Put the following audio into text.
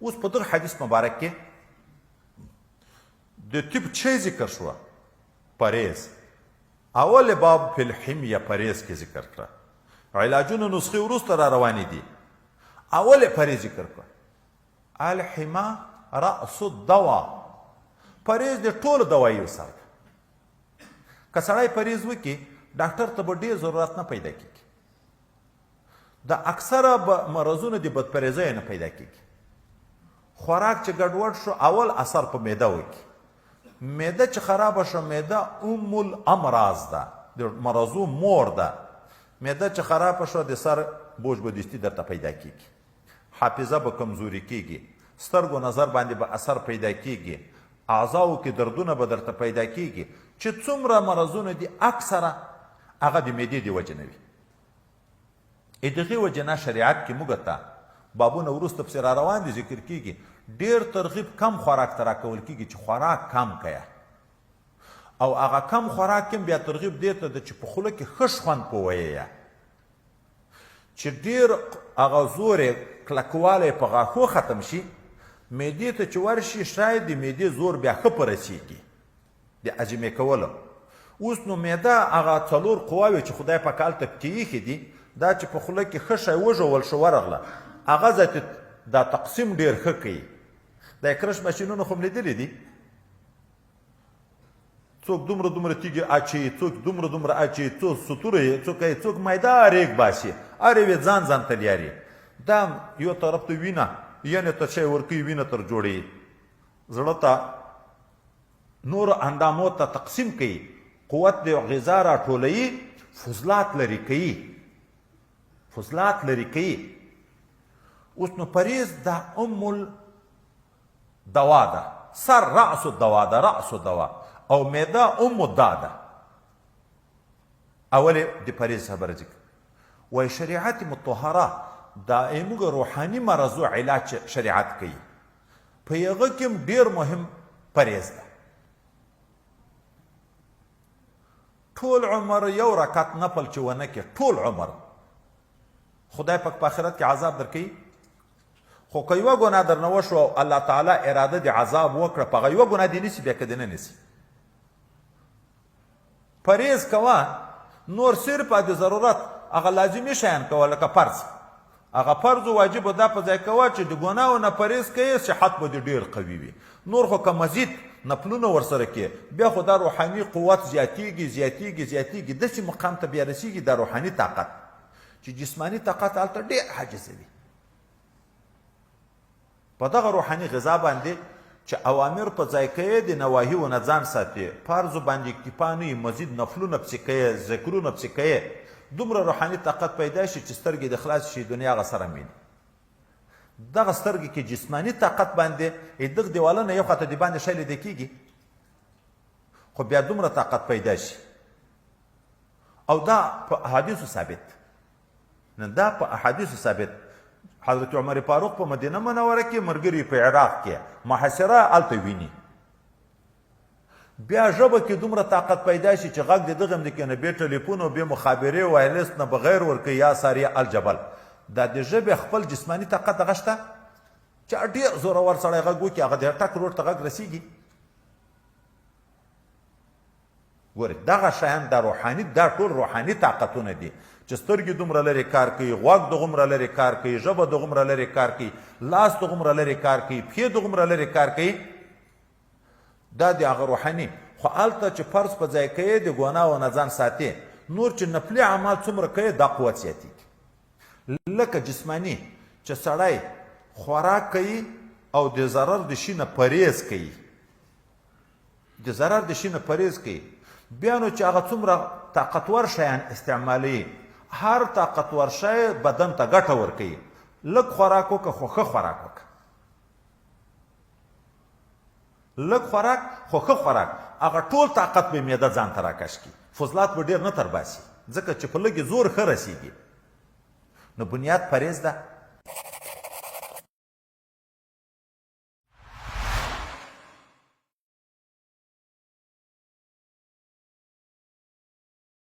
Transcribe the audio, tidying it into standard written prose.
اوس په دغه حدیث مبارک کې د طب چه ذکر شوه؟ پرهیز. اول باب فی الحمیه پرهیز کې ذکر کړه. علاجونه نسخې وروسته را روانې دي. اول پرهیز ذکر کړه. الحما رأس الدوا، پرهیز د ټولو دوایو سر ده. که سړی پرهیز وکړي ډاکټر ته به ډېر ضرورت نه پیدا کېږي. د اکثره مرضونه د بدپرهیزۍ نه پیدا کېږي. خوراک چې ګډوډ شو اول اثر په معده وکړي. معده چې خرابه شوه، معده ام الامراض ده، د مرضو مور ده. معده چې خرابه شوه د سر بوج به دستي درته پیدا کېږي، حافظه به کمزوري کېږي، سترګو نظر باندې به اثر پیدا کېږي، اعضاو کې دردونه به درته پیدا کېږي. چې څومره مرضونه دي اکثره هغه د معدې د وجې نه وي. ای دغې وجې نه شریعت کې موږ ته بابونه وروسته پسې را روان دي ذکر کېږي، ډېر ترغیب کم خوراک ته راکول کېږي چې خوراک کم کیه، او هغه کم خوراک کې بیا ترغیب دې ته ده چې په خوله کې ښه شخوند په وییه، چې ډېر هغه زور یې کلکوالی په غاښو ختم شي، معدې ته چې ورشي شاید د معدې زور بیا ښه په رسېږي د هضمې کولو. اوس نو معده هغه څلور قواوې چې خدای پاک هلته پکې ایښي دي، دا چې په خوله کې ښه شی وژول شو ورغله، هغه ځای ته دا تقسیم ډېر ښه کوي. دا کرش ماشینونه خو هم لیدلي دي، څوک دومره دومره تیږې اچوي، څوک دومره دومره اچوي، څوک ستوره یې، څوک یې څوک میده ریګ باسي، هر یو یې ځان ځان ته لیاري. دا یو طرف ته وینه یعنې ته چای ورکوي، وینه تر جوړوي، زړه ته نورو اندامو ته تقسیم کوي، قوت د غذا راټولوي، فضلات لرې کوي، فضلات لرې کوي. اوس نو پرهیز دا ام الدوا ده، سر رأس الدوا ده، رأس الدوا، او معده ام الدا ده. اول د پرهیز خبره ذکر وای. شریعت مطهره دا موږ روحاني مرضو علاج شریعت کوي، په هغه کې هم ډیر مهم پرهیز ده. ټول عمر یو رکعت نفل چې ونه کې ټول عمر خدای پاک په آخرت کې عذاب درکوي. خو که یوه ګناه درنه وشوه او الله تعالی اراده د عذاب وکړه، په هغه یوه ګناه دې نیسي، بیا که دې نه نیسي. پرهیز کوه، نور صرف د ضرورت هغه لازمي شیان کوه، لکه فرض، هغه فرض او واجب دا په ځای کوه چې د ګناو نه پرهیز کوې، صحت به دې ډېر قوي وي. نور خو که مزید نفلونه ورسره کې، بیا خو دا روحاني قوت زیاتیږي زیاتیږي زیاتیږي، داسې مقام ته بیا رسیږي دا روحاني طاقت چې جسماني طاقت هلته ډېر عاجزه وي. په دغه روحاني غذا باندې چې اوامر په ځای کوي، د نواهیو نه ځان ساتي، فرضو باندې اکتفا نه وي، مزید نفلونه پسې کوي، ذکرونه پسې کوي، دومره روحاني طاقت پیدا شي چې سترګې دې خلاصې شي، دنیا هغه سره میني. دغه سترګې کې جسماني طاقت باندې دغه دیوالونه یو خواته د باندې شی لیدل کېږي، خو بیا دومره طاقت پیدا شي. او دا په احادیثو ثابت نه، دا په احادیثو ثابت. حضرت عمر فاروق په مدینه منوره کې، مرګري په عراق کې محاصره هلته ویني، بیا ژبه کې دومره طاقت پیدا شي چې غږ د دغه هم د کنه بې ټلیفون او بې مخابرې وایرلس نه بغیر ورکوي، یا ساریه الجبل. دا د ژبې خپل جسماني طاقت هغه شته چې ډېر زورور سړی غږ وکړي، هغه د ټک روډ ته غږ رسېږي. ګورئ دغه شیان دا روحاني، دا ټول روحاني طاقتونه دي چې سترګې دومره لرې کار کوي، غوږ دغومره لرې کار کوي، ژبه دغومره لرې کار کوي، لاس دغومره لرې کار کوي، پښې دغومره لرې کار کوي. دا د هغه روحاني. خو هلته چې فرض په ځای کوي، د ګناهو نه ځان ساتي، نور چې نفلي اعمال څومره کوي دا قوت زیاتېږي. لکه جسماني چې سړی خوراک کوي او د ضرر د شي نه پرهیز کوي، د ضرر د شي نه پرهیز کوي، بیا نو چې هغه څومره طاقتور شیان استعمالوي، هر طاقتور شی بدن ته ګټه ورکوي. لږ خوراک وکړه خو ښه خوراک وکړه، لږ خوراک خو ښه خوراک، هغه ټول طاقت به معده ځان ته راکش کړي، فضلات به ډېر نه ترباسي، ځکه چې په لږې زور ښه رسېږي. نو بنیاد پرهیز ده.